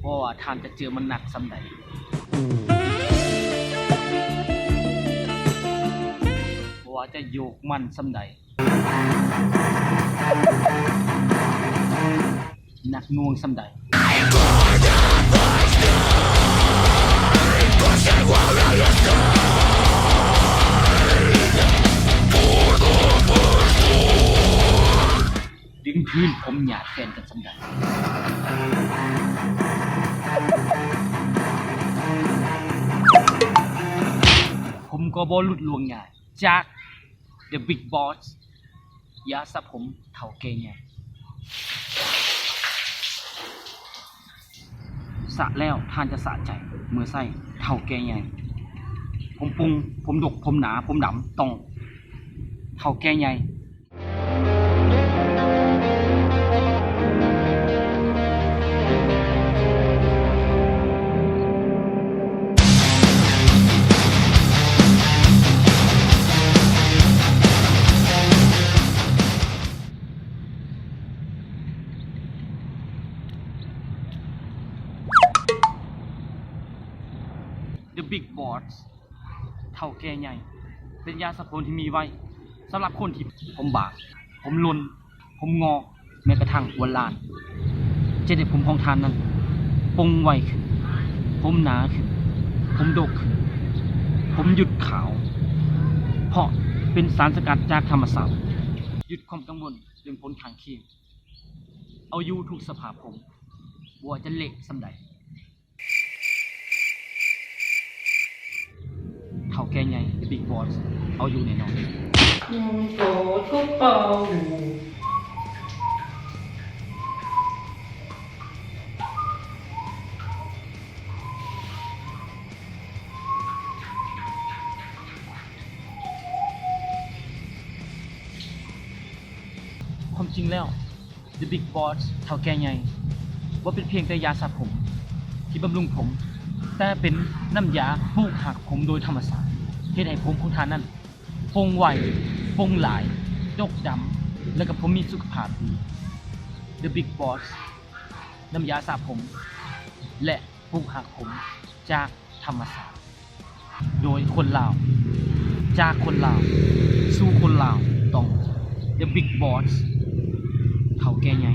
ບໍ່ວ່າທ່ານຈະເຈີມັນໜັກສ່ຳໃດ, ບໍ່ວ່າຈະໂຍກມັນສ່ຳໃດ, ໜັກໜ່ວງສ່ຳໃດ, ດຶງພື້ນຜົມຫຍາດແຟນກັນສ່ຳໃດ, ຜົມກໍບໍ່ຫຼຸດລ່ວງງ່າຍຈາກ The Big Boss ຢາສະຜົມເຖົ້າແກ່ໃຫຍ່. ສະແລ້ວທ່ານຈະສະໃຈເມື່ອໃຊ້ເຖົ້າແກ່ໃຫຍ່. ຜົມປຸງ, ຜົມດົກ, ຜົມໜາ, ຜົມດຳ, ຕ້ອງເຖົ້າແກ່ໃຫຍ່. The Big Boss ເຖົ້າແກ່ໃຫຍ່ ເປັນຢາສະຜົມທີ່ມີໄວ້ສຳລັບຄົນທີ່ຜົມບາງ, ຜົມຫຼົ່ນ, ຜົມງອກ, ແມ້ກະທັ່ງຫົວລ້ານ ຈະເຮັດໃຫ້ຜົມຂອງທ່ານນັ້ນປົ່ງໄວຂຶ້ນ, ຜົມໜາຂຶ້ນ, ຜົມດົກຂຶ້ນ, ຜົມຢຸດຂາວ ເພາະເປັນສານສະກັດຈາກທຳມະຊາດ, ຢຸດຄວາມກັງວົນເລື່ອງຜົນຂ້າງຄຽງ, ເອົາຢູ່ທຸກສະພາບຜົມ, ບໍ່ວ່າຈະເລະສ່ຳໃດ. ເຖົ້າແກ່ໃຫຍ່ The Big Boss ເອົາຢູ່ແນ່ນອນ. ຄວາມຈິງແລ້ວ The Big Boss ເຖົ້າແກ່ໃຫຍ່ ບໍ່ເປັນພຽງແຕ່ຢາສະຜົມທີ່ບຳລຸງຜົມ, ແຕ່ເປັນນ້ຳຢາປູກຮາກຜົມໂດຍທຳມະຊາດ, ເຮັດໃຫ້ຜົມຂອງທ່ານນັ້ນປົ່ງໄວ, ປົ່ງຫຼາຍ, ດົກດຳ ແລະ ກໍຜົມມີສຸຂະພາບດີ. The Big Boss ນ້ຳຢາສະຜົມ ແລະ ປູກຮາກຜົມຈາກທຳມະຊາດ ໂດຍຄົນລາວ, ຈາກຄົນລາວສູ່ຄົນລາວ, ຕ້ອງ The Big Boss ເຖົ້າແກ່ໃຫຍ່.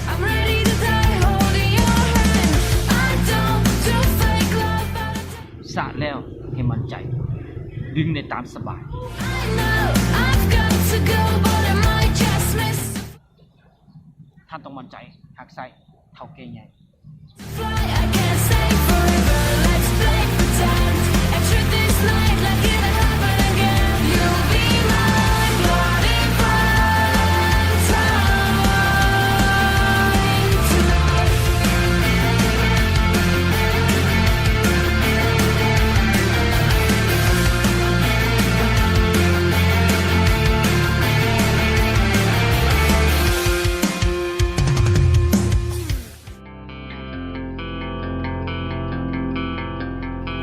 I'm ready to die holding your hand. I don't do fake love, but I ສະແລ້ວໃຫ້ໝັ້ນໃຈ, ດຶງໄດ້ຕາມສະບາຍ. I know I've got to go, but I might just miss. ທ່ານຕ້ອງໝັ້ນໃຈ, ຮັກໃຊ້ເຖົ້າແກ່ໃຫຍ່. Fly, I can't stay forever. Let's play pretend. And treat this night like it'll happen again. You'll be my bloody valentine tonight.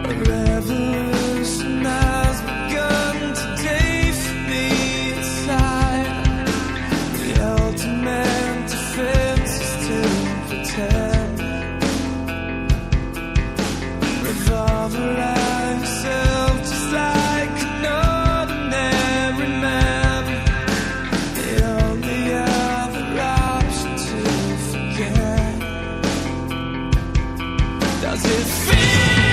A revolution has begun today for me inside. The ultimate defense is to pretend. Revolverize yourself just like an ordinary man. The only other option to forget. Does it feel